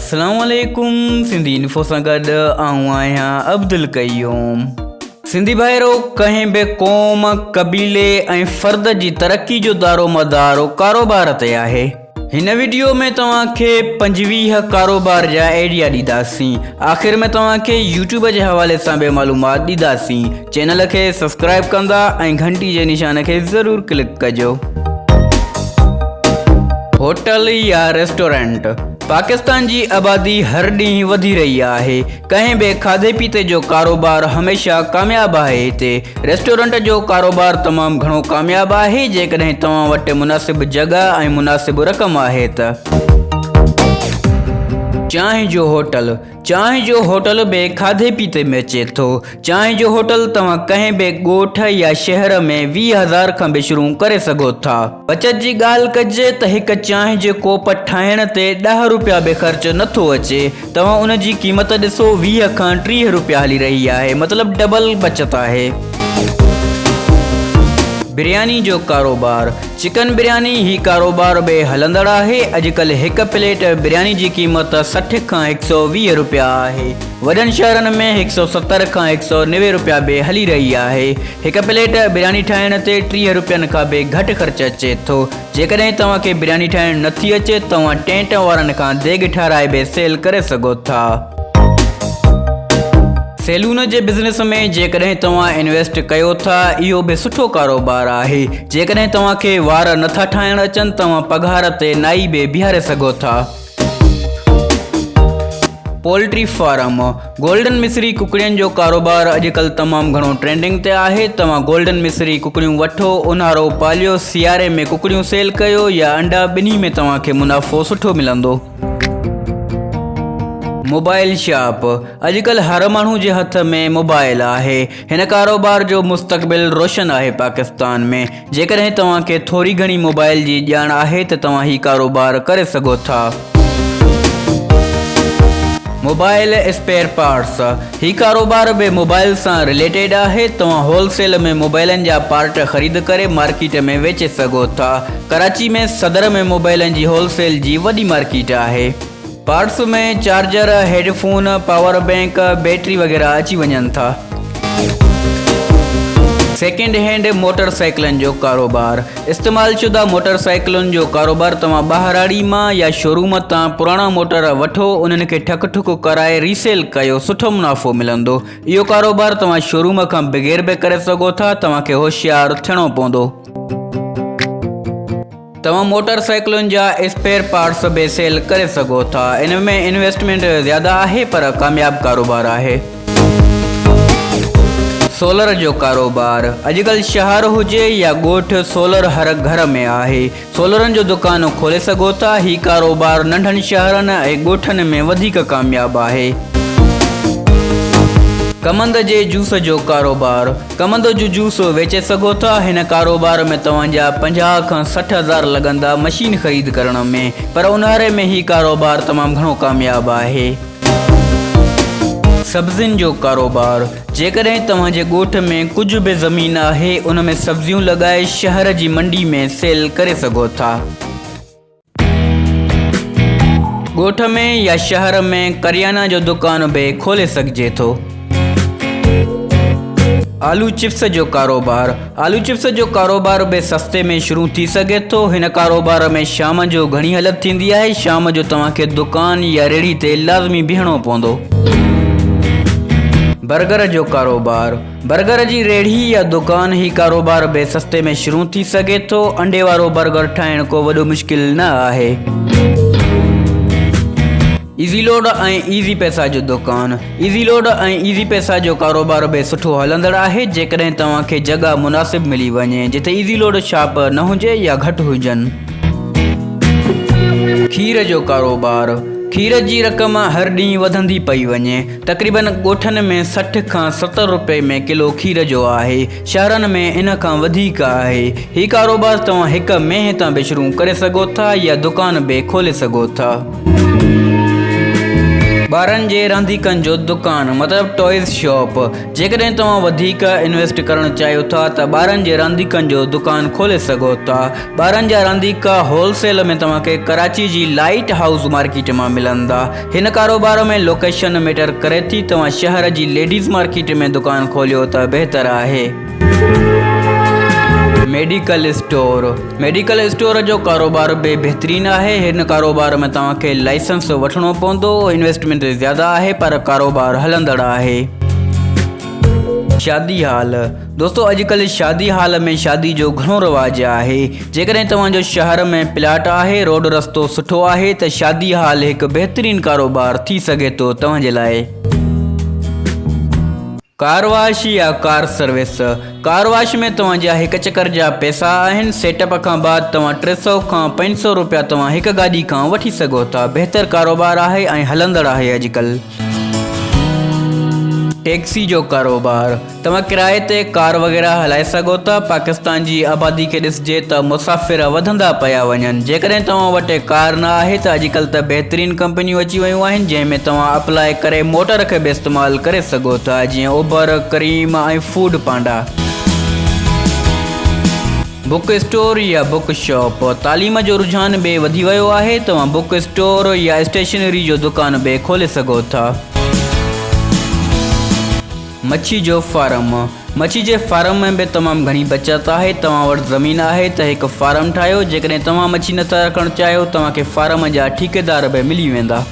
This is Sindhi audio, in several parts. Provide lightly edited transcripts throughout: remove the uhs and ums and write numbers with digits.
اسلام عليڪم سنڌي انفو سان گڏ آئون آهيان عبدالقيوم. سنڌي ڀائرو ڪنهن به قوم، قبيلي ۽ فرد جي ترقي جو دارومدار ڪاروبار تي آهي. هن وڊيو ۾ توهان کي 25 ڪاروبار جا آئيڊيا ڏينداسين. آخر ۾ توهان کي يوٽيوب جي حوالي سان به معلومات ڏينداسين. چينل کي سبسڪرائب ڪندا ۽ گهنٽي جي نشان کي ضرور ڪلڪ ڪجو. هوٽل يا ريسٽورنٽ پاڪستان جي آبادي هر ڏينهن وڌي رهي آهي. ڪنهن به کاڌي پيتي جو ڪاروبار هميشه ڪامياب آهي. هتي ريسٽورنٽ جو ڪاروبار تمام گهڻو ڪامياب آهي جيڪڏهن توهان وٽ مناسب جڳهه ۽ مناسب رقم آهي ته. چانهه جو هوٽل چانهه جو هوٽل به کاڌي پيتي ۾ اچي ٿو. چانهه جو هوٽل توهان ڪنهن به ڳوٺ يا شهر ۾ 20 هزار کان به شروع ڪري سگهو ٿا. بچت جي ڳالهه ڪجي ته هڪ چانهه جي ڪوپ ٺاهڻ تي 10 روپيا به خرچ نه ٿو اچي. توهان ان جي قيمت ڏسو 20 کان 30 روپيا هلي رهي آهي مطلب ڊبل بچت آهي. برياني جو ڪاروبار، چڪن برياني، هي ڪاروبار به هلندڙ آهي، اڄڪلهه هڪ پليٽ برياني جي قيمت 60 کان 120 روپيا آهي، وڏن شهرن ۾ 170 کان 190 روپيا به هلي رهي آهي، هڪ پليٽ برياني ٺاهڻ تي 30 روپين کان به گهٽ خرچ اچي ٿو، جيڪڏهن توهان کي برياني ٺاهڻ نٿي اچي توهان ٽينٽ وارن کان ديڳ ٺاهرائي به سيل ڪري سگهو ٿا. سيلون جي بزنس ۾ جيڪڏهن توهان انويسٽ ڪيو ٿا اهو به سٺو ڪاروبار آهي جيڪڏهن توهان کي وار نٿا ٺاهڻ اچن توهان پگهار تي نائي به بيهاري سگهو ٿا. پولٽري فارم، گولڊن مصري ڪڪڙين جو ڪاروبار اڄڪلهه تمام گهڻو ٽرينڊنگ تي آهي توهان گولڊن مصري ڪڪڙيون وٺو اونهارو پاليو سياري ۾ ڪڪڙيون سيل ڪيو يا انڊا ٻنهي ۾ توهان کي منافعو سٺو ملندو. موبائل شاپ، اڄڪلهه هر ماڻهو جي هٿ ۾ موبائل آهي. هن ڪاروبار جو مستقبل روشن آهي پاڪستان ۾ جيڪڏهن توهان کي ٿوري گهڻي موبائل جي ڄاڻ آهي ته توهان هي ڪاروبار ڪري سگهو ٿا. موبائل اسپيئر پارٽس، هي ڪاروبار به موبائل سان رليٽيڊ آهي توهان هول سيل ۾ موبائلن جا پارٽ خريد ڪري مارڪيٽ ۾ ويچي سگهو ٿا. ڪراچي ۾ صدر ۾ موبائلن جي هول سيل جي وڏي مارڪيٽ آهي. Parts ۾ charger, headphone, power bank, battery وغيره اچي وڃن ٿا. سيڪنڊ هينڊ موٽر سائيڪلن جو ڪاروبار، استعمال شده موٽر سائيڪلن جو ڪاروبار توهان ٻاهراڙي مان يا شوروم تان پراڻا موٽر وٺو انهن کي ٺڪ ٺڪ ڪرائي ري سيل ڪيو سٺو منافعو ملندو. اهو ڪاروبار توهان شوروم کان بغير به ڪري سگهو ٿا توهان کي هوشيار ٿيڻو پوندو. توهان موٽر سائيڪلن جا اسپيئر پارٽس به سيل ڪري سگهو ٿا. ان ۾ انويسٽمينٽ زياده آهي پر ڪامياب ڪاروبار آهي. سولر جو ڪاروبار، اڄڪلهه شهر هجي يا ڳوٺ سولر هر گهر ۾ آهي. سولرن جو دڪان کولي سگهو ٿا. هي ڪاروبار ننڍن شهرن ۽ ڳوٺن ۾ وڌيڪ ڪامياب آهي. ڪمند جي جوس جو ڪاروبار، ڪمند جو جوس ويچي سگهو ٿا، هن ڪاروبار ۾ توهان جا 50 کان 60 هزار لڳندا مشين خريد ڪرڻ ۾، پر اونهاري ۾ هي ڪاروبار تمام گهڻو ڪامياب آهي. سبزين جو ڪاروبار، جيڪڏهن توهان جي ڳوٺ ۾ ڪجهه به زمين آهي ان ۾ سبزيون لڳائي شهر جي منڊي ۾ سيل ڪري سگهو ٿا. ڳوٺ ۾ يا شهر ۾ ڪريانا جو دڪان به کولي سگهجي ٿو. آلو چپس جو ڪاروبار، آلو چپس جو ڪاروبار به سستي ۾ شروع ٿي سگهي ٿو. هن ڪاروبار ۾ شام جو گهڻي هلت ٿيندي آهي. شام جو توهان کي دڪان يا ريڙهي تي لازمي بيهڻو پوندو. برگر جو ڪاروبار، برگر جي ريڙهي يا دڪان، هي ڪاروبار به سستي ۾ شروع ٿي سگهي ٿو. انڊي وارو برگر ٺاهڻ ڪو وڏو مشڪل نه آهي. ايزي لوڊ ۽ ايزي پئسا جو دڪان، ايزي لوڊ ۽ ايزي پئسا جو ڪاروبار به سٺو هلندڙ آهي جيڪڏهن توهان کي جڳهه مناسب ملي وڃي جتي ايزي لوڊ شاپ نه هجي يا گهٽ هجن. کير جو ڪاروبار، کير جي رقم هر ڏينهن وڌندي پئي وڃي. تقريبن ڳوٺن ۾ 60 کان 70 روپئي ۾ ڪلو کير جو آهي، شهرن ۾ ان کان وڌيڪ آهي. هي ڪاروبار توهان هڪ مينهن تان به شروع ڪري سگهو ٿا يا دڪان به کولي سگهو ٿا. ٻارن جي رانديڪن جو دڪان مطلب ٽوائز شاپ جيڪڏهن توهان وڌيڪ انويسٽ ڪرڻ چاهيو ٿا ته ٻارن جي رانديڪن جو دڪان کولي سگهو ٿا. ٻارن جا رانديڪا هول سيل ۾ توهان کي ڪراچي جي لائيٽ هائوس مارڪيٽ مان ملندا. هن ڪاروبار ۾ لوڪيشن ميٽر ڪري ٿي توهان شهر جي ليڊيز مارڪيٽ ۾ دڪان کوليو ته بهتر آهي. ميڊيڪل اسٽور، ميڊيڪل اسٽور جو ڪاروبار به بهترين آهي. هن ڪاروبار ۾ توهان کي لائسنس وٺڻو پوندو. انويسٽمينٽ زياده آهي پر ڪاروبار هلندڙ آهي. شادي هال، دوستو اڄڪلهه شادي هال ۾ شادي جو گهڻو رواج آهي. جيڪڏهن توهان جو شهر ۾ پلاٽ آهي، روڊ رستو سٺو آهي ته شادي هال هڪ بهترين ڪاروبار ٿي سگهي ٿو توهان جي لاء. ڪار واش يا ڪار سروس، ڪار واش ۾ توهان جا هڪ چڪر جا پئسا آهن، سيٽ اپ کان بعد توهان 300 کان 500 روپيا توهان هڪ گاڏي کان وٺي سگهو ٿا، بهتر ڪاروبار آهي ۽ هلندڙ آهي اڄڪلهه. ٽيڪسي جو ڪاروبار، توهان ڪرائي تي ڪار وغيره هلائي سگهو ٿا، پاڪستان جي آبادي کي ڏسجي ته مسافر وڌندا پيا وڃن، جيڪڏهن توهان وٽ ڪار نه آهي ته اڄڪلهه ته بهترين ڪمپنيون اچي ويون آهن جنهن ۾ توهان اپلاء ڪري موٽر کي به استعمال ڪري سگهو ٿا جيئن Uber, Careem ۽ Foodpanda. Book store يا بڪ شاپ، تعليم جو رجحان به وڌي ويو آهي، توهان بڪ اسٽور يا اسٽيشنري جو دڪان به کولي سگهو ٿا. مڇي جو فارم، مڇي جي فارم ۾ به تمام گهڻي بچت آهي، توهان وٽ زمين آهي ته هڪ فارم ٺاهيو، جيڪڏهن توهان مڇي نٿا رکڻ چاهيو توهان کي فارم جا ٺيڪيدار به ملي ويندا.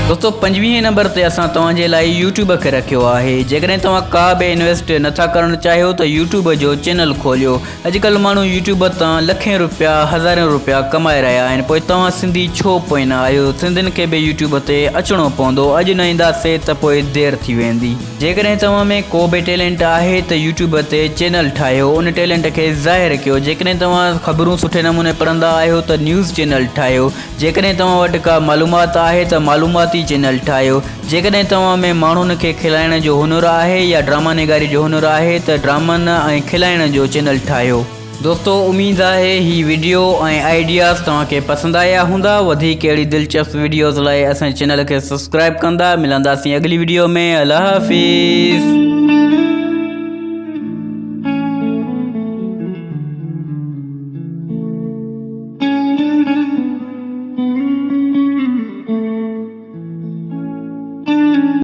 دوستو پنجويهين نمبر تي اسان توهان جي لاء يوٽيوب کي رکيو آهي، جيڪڏهن توهان ڪا به انويسٽ نٿا ڪرڻ چاهيو ته يوٽيوب جو چينل کوليو، اڄڪلهه ماڻهو يوٽيوب تان لکين روپيا هزارين روپيا ڪمائي رهيا آهن پوء توهان سنڌي ڇو پوئين آهيو سنڌين کي به يوٽيوب تي اچڻو پوندو اڄ نه اينداسي ته پوء دير ٿي ويندي. جيڪڏهن توهان ۾ ڪو به ٽيلنٽ آهي ته يوٽيوب تي چينل ٺاهيو ان ٽيلنٽ کي ظاهر ڪيو جيڪڏهن توهان خبرون سٺي نموني پڙهندا آهيو ته نيوز چينل ٺاهيو جيڪڏهن توهان وٽ ڪا معلومات آهي ته معلوماتي چينل ٺاهيو. جيڪڏهن توهان ۾ ماڻهن کي کلائڻ جو هنر آهي يا ڊراما نگاري جو هنر آهي ته ڊرامن ۽ کلائڻ جو چينل ٺاهيو. دوستو اميد آهي هي وڊيو ۽ آئيڊياز توهان کي پسند آيا هوندا. وڌيڪ اهڙي دلچسپ وڊيوز لاء اسان جي چينل کي سبسڪرائب ڪندا. ملنداسين اڳلي وڊيو ۾ الله حافظ.